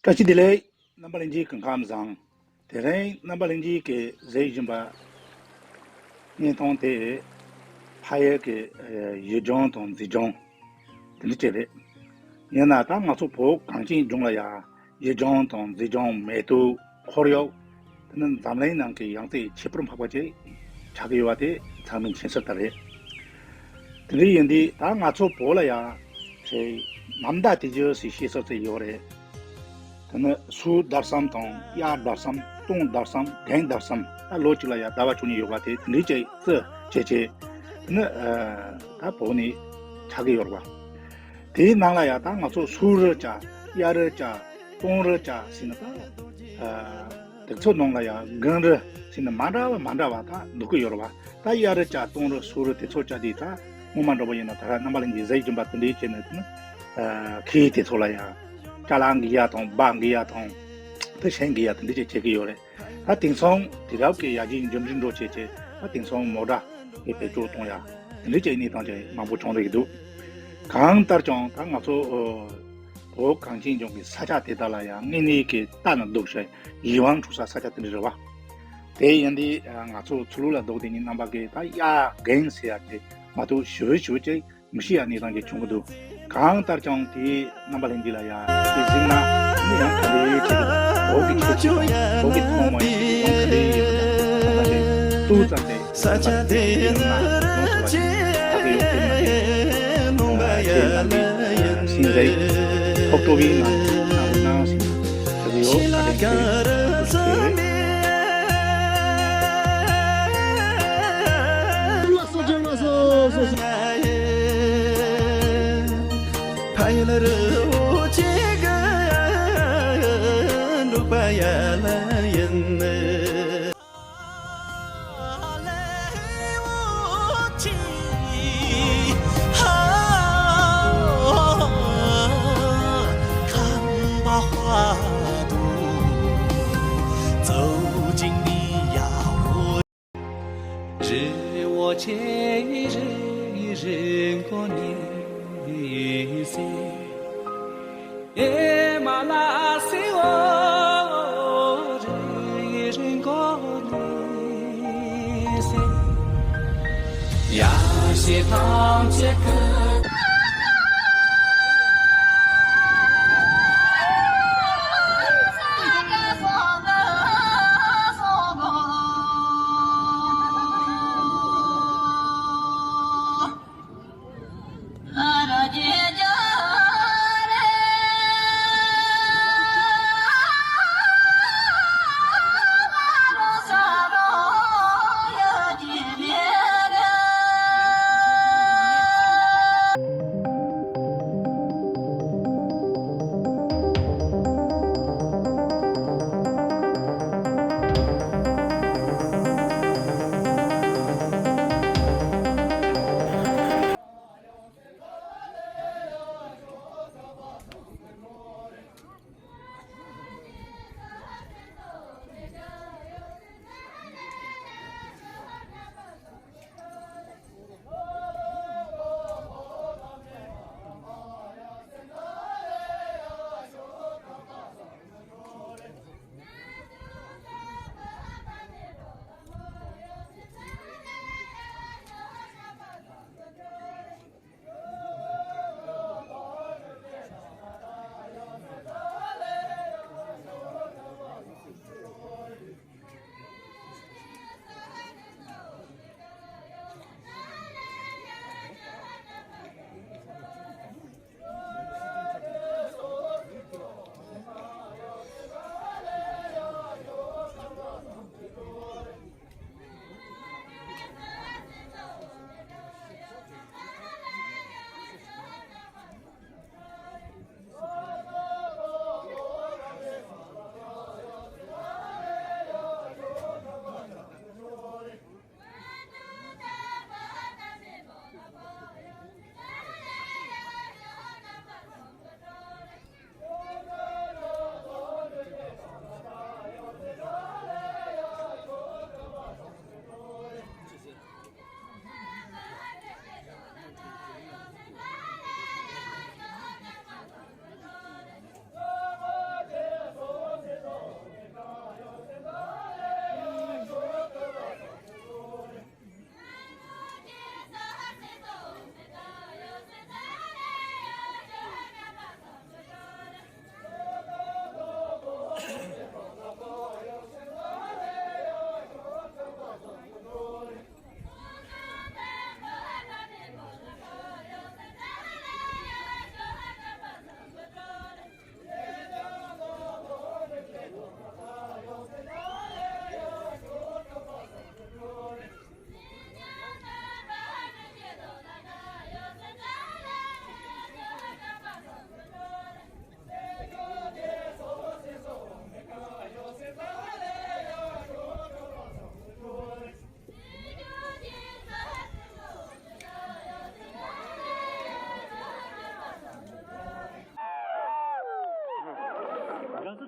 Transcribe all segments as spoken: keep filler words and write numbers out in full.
བཀྲ་ཤིས་བདེ་ལེགས། རྣམ་པ་ལྷན་རྒྱས་སྐུ་ཁམས་བཟང་། དེ་རིང་རྣམ་པ་ལྷན་རྒྱས་ཀྱིས་གཟིགས་བཞིན་པ་བརྙན་ཐུང་དེ་ཕ་ཡུལ་གྱི་ཡུལ་ལྗོངས་དང་མཛེས་ལྗོངས་དེ་འདྲ་ཅིག་རེད། ཡིན་ན་ད་ང་ཚོ་བོད་གངས་ཅན་ལྗོངས་ལ་ཡང་ཡུལ་ལྗོངས་དང་མཛེས་ལྗོངས་མེ་ཏོག་ཁོར་ཡུག་དེ་ནི་འཛམ་གླིང་ནང་གི་ཡང་རྩེ་ཁྱད་པར་འཕགས་པ་ཅིག་ཆགས་ཀྱི་ཡོད་པ་དེ་ཚང་མས་མཁྱེན་གསལ་ལྟར་རེད། དེ་འདྲ་ཡིན་དུས་ད་ང་ཚོ་བོད་ལ་ཡང་ཆེས་ནམ་ཟླ་དུས་རྒྱུན་ཟེར་བཤད་ས་ཅིག་ཡོད་རེད། དེ་ནི་སུའུ་དར་སམ་དང་དབྱར་དར་སམ་སྟོན་དར་སམ་རྒན་དར་སམ་ད་ལོ་གཅིག་ལ་ཡང་ཟླ་བ་བཅུ་གཉིས་ཡོད་པ་དེ་དེ་འདྲ་ཅིག་བརྩི་བྱས་བྱས་དེ་ནི་ད་བོད་ནས་ཆགས་ཀྱི་ཡོད་རེད་པ། དེའི་ནང་ལ་ཡང་ད་ང་ཚོ་སུའུ་རི་བྱ་དབྱར་རི་བྱ་སྟོན་རི་བྱ་ཟེར་ནས་ད་དེ་ཚོ་ནང་ལ་ཡང་དགུན་རི་ཟེར་ནས་མ་འདྲ་བ་མ་འདྲ་བ་ད་འདུག་གི་ཡོད་རེད་པ། ད་དབྱར་རི་བྱ་སྟོན་རི་སུའུ་རི་དེ་ཚོ་བྱ་དེ་ད་སྔོན་མ་འདྲ་པོ་ཡིན་ན་ད་རྣམ་པ་ལྷན་རྒྱས་གཟིགས་བཞིན་པ་དེ་འདྲའི་བྱས་ནས་དེ་ནི་ཁྱི་དེ་ཚོ་ལ་ཡང་ཅ་ལག་འགི་ཡ་དང་སྦྲ་འགི་ཡ་དང་དེ་ཤིང་འགི་ཡ་དེ་འདྲ་ཅིག་བྱེད་ཀྱི་ཡོད་རེད། ད་དེང་སང་དུས་རབས་ཀྱི་ཡར་རྒྱས་འགྲིམ་འགྲིམ་འགྲོ་བྱས་བྱས་ད་དེང་སང་མོ་ཊ་གི་བེད་སྤྱོད་གཏོང་ཡ་དེ་འདྲ་ཅིག་གནས་སྟངས་ཅིག་མང་པོ་བྱུང་རེད་འདུག་གང་ལྟར་ཀྱང་ད་ང་ཚོ་བོད་གངས་ཅན་ལྗོངས་ཀྱི་ས་ཆ་དེ་དག་ལ་ཡང་དངོས་གནས་ཀྱི་ལྟ་ན་སྡུག་ཤོས་ཡིད་དབང་འཕྲོག་ས་ས་ཆ་དེ་འདྲ་རེད་བ། དེ་ཡིན་དུས་ང་ཚོ་ཚུར་ལ་ལྡོག་དེ་ཉིད་རྣམ་པ་གིས་ད་དབྱར་དགུན་ཟེར་ཡ་དེ་མ་གཏོགས་ཞེ་པོ་ཞེ་པོ་ཅིག་མི་ཤེས་ཡ་གནས་སྟངས་ཅིག་བྱུང་གི་འདུག་གང་ལྟར་ཀྱང་དེ་རྣམ་པ་ལྷན་རྒྱས་ལ་ཡ་དེ་གཟིགས་ན་ནི་ཡང་ག་ལེ་བྱེད་ཀྱི་འདུག་བོད་ཀྱི་ཁྱད་ཆོས་དང་བོད་ཀྱི་ཐོག་མའི་ཡིད་ཀྱི་ཡང་ག་ལེ་ཡོད་ཀྱི་འདུག་ད་ལྟ་དེ་ཏོག་ཙམ་དེ་ས་ཆ་དེ་ཡང་ན་ཡོངས་སུ་བ་ཞིག་ད་གི་ཡོད་དེ་ན་དེ་ཨ་ཤེས་ན་དེ་སིང་རེ་ཐོག་ཏོ་བི་ན་ན་བུ་ན་སིང་ད་གི་ཡོད་ད་གི་ཡོད་དེ།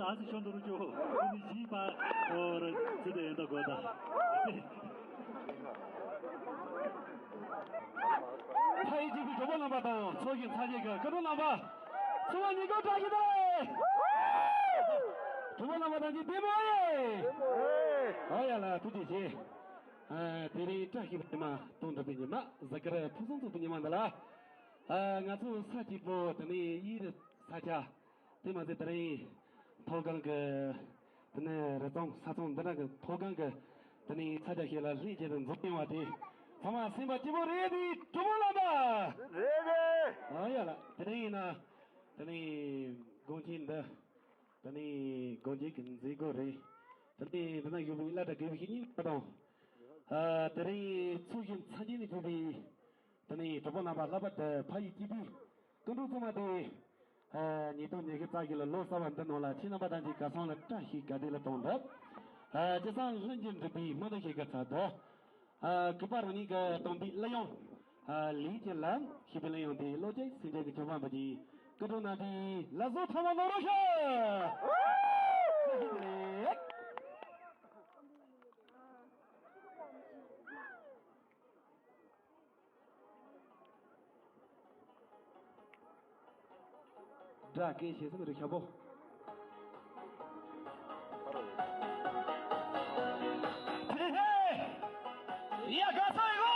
ཨ་ཙི་ཤོ་འདུག་རུ་ཅོ་ཁོ་ནི་བཞི་པ་འོ་ར་ཙི་དེ་ཡོད་ད་གོ་ད། ཕ་ཡི་གཅིག་པུ་གྲོགས་པོ་རྣམ་པ་དང་ཚོགས་ཞིང་ཚ་རྒྱས་ཀྱི་སྐུ་མགྲོན་རྣམ་པ། ཚོ་བ་ཉིད་སྐོར་བཀྲ་ཤིས་བདེ་ལེགས། གྲོགས་པོ་རྣམ་པ་དང་གཅིག་བདེ་མོ་ཨེ། ཨོ་ཡ་ལ་ཐུགས་རྗེ་ཆེ། ཨ་དེ་རིང་བཀྲ་ཤིས་པའི་ཉི་མ་སྟོང་དྲུག་པའི་ཉི་མ་གཟའ་སྐར་ཕུན་སུམ་ཚོགས་པའི་ཉི་མ་འདི་ལ། ཨ་ང་ཚོ་ས་གཅིག་པོ་དེ་ནས་ཡིད་ས་ཆ། དེ་མ་ཟད་དེ་རིང་མཐོ་སྒང་གི་དེ་ནས་རི་ཚང་ས་ཚང་འདི་འདྲ་གི་མཐོ་སྒང་གི་དེ་ནས་ས་ཆ་ཞིག་ལ་ལྷན་རྒྱས་དུ་འཛོམས་ཡོང་བ་དེ་ཚང་མ་སེམས་པ་སྐྱིད་པོ་རེད་དེ་གྲོགས་པོ་རྣམ་པ། རེད་རེད། ཨ་ཡ་ལ་དེ་རིང་ཡིན་ན་དེ་ནས་དགོང་ཁྱིམ་འདི་དེ་ནས་དགོང་ཁྱིམ་གྱི་མཛད་སྒོ་རེད། དེ་ནས་འདི་ན་ཡོད་པའི་བླ་གྲྭ་དགེ་བའི་བཤེས་གཉེན་པ་དང་། ཨ་དེ་རིང་ཚོགས་ཞིང་ཚ་རྒྱས་ནས་ཕེབས་པའི། དེ་ནས་གྲོགས་པོ་རྣམ་པ་ལྷག་པར་དུ་ཕ་ཡི་སྐྱིད་པའི་སྐུ་མགྲོན་ཚང་མ་དེ། ཨ་ཉིས་སྟོང་ཉི་ཤུ་རྩ་བཞི་ལོ་ལོ་གསར་པ་འདི་ནང་ལ་ཁྱེད་རྣམ་པ་དང་གཅིག་གར་སོང་ལ་བཀྲ་ཤིས་དགའ་བདེ་ལ་གཏོང་འདུག་ཨ་ཅི་སང་ལྷུན་གྱིས་འགྲུབ་པའི་སྨོན་འདུན་ཞུ་གི་ཚར་འདུག་ཨ་གུས་པ་རང་ཉིད་ཀྱི་དམ་པའི་གླུ་དབྱངས། ཨ་ལིའི་ཅན་ལ་ཞེས་པའི་གླུ་དབྱངས་དེ་བློ་སྐྱེད་སེམས་ཅན་གྱི་ཆོས་འཕགས་པ་གྱི་སྐུ་མགྲོན་རྣམ་པས་ལག་བཟོ་ཐ་མ་གནང་རོགས་ཞུ། བཀྲ་ཤིས་བདེ་ལེགས། སྒྲ་སྐད་ཞེ་ས་མི་རིགས་ཤ་པོ། ཧེ་ཧེ། ཡ་ག་ས་ཡོ།